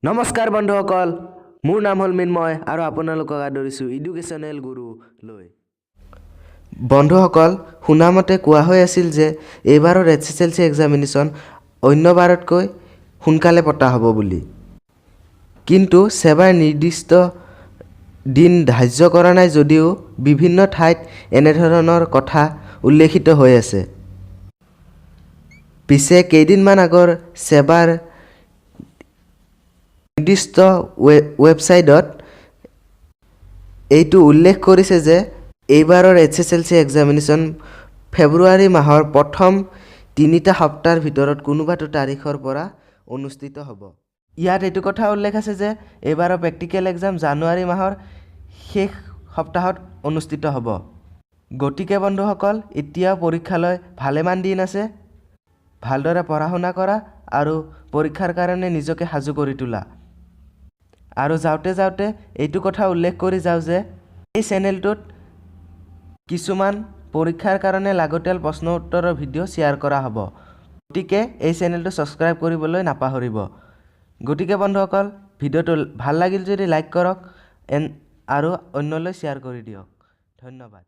নমস্কাৰ বন্ধুসকল, মোৰ নাম হ'ল মৃন্ময় আৰু আপোনালোকক আদৰিছোঁ এডুকেশ্যনেল গুৰু লৈ। বন্ধুসকল, শুনামতে কোৱা হৈ আছিল যে এইবাৰৰ এইচএছএলচি এক্সামিনেশ্যন অন্যবাৰতকৈ সোনকালে পতা হ'ব বুলি। কিন্তু ছেবাৰ নিৰ্দিষ্ট দিন ধাৰ্য কৰা নাই যদিও বিভিন্ন ঠাইত এনেধৰণৰ কথা উল্লেখিত হৈ আছে। পিছে কেইদিনমান আগৰ ছেবাৰ নিৰ্দিষ্ট ৱেবছাইটত এইটো উল্লেখ কৰিছে যে এইবাৰৰ এইচএছএলচি এক্সামিনেশ্যন ফেব্ৰুৱাৰী মাহৰ প্ৰথম 3টা সপ্তাহৰ ভিতৰত কোনোবাটো তাৰিখৰ পৰা অনুষ্ঠিত হ'ব। ইয়াত এইটো কথা উল্লেখ আছে যে এইবাৰৰ প্ৰেক্টিকেল এক্সাম জানুৱাৰী মাহৰ শেষ সপ্তাহত অনুষ্ঠিত হ'ব। গতিকে বন্ধুসকল, এতিয়াও পৰীক্ষালৈ ভালেমান দিন আছে। ভালদৰে পঢ়া শুনা কৰা আৰু পৰীক্ষাৰ কাৰণে নিজকে সাজু কৰি তোলা। আৰু যাওঁতে যাওঁতে এইটো কথা উল্লেখ কৰি যাওঁ যে এই চেনেলটোত কিছুমান পৰীক্ষাৰ কাৰণে লাগতিয়াল প্ৰশ্ন উত্তৰৰ ভিডিঅ' শ্বেয়াৰ কৰা হ'ব। গতিকে এই চেনেলটো ছাবস্ক্ৰাইব কৰিবলৈ নাপাহৰিব। গতিকে বন্ধুসকল, ভিডিঅ'টো ভাল লাগিল যদি লাইক কৰক আৰু অন্যলৈ শ্বেয়াৰ কৰি দিয়ক। ধন্যবাদ।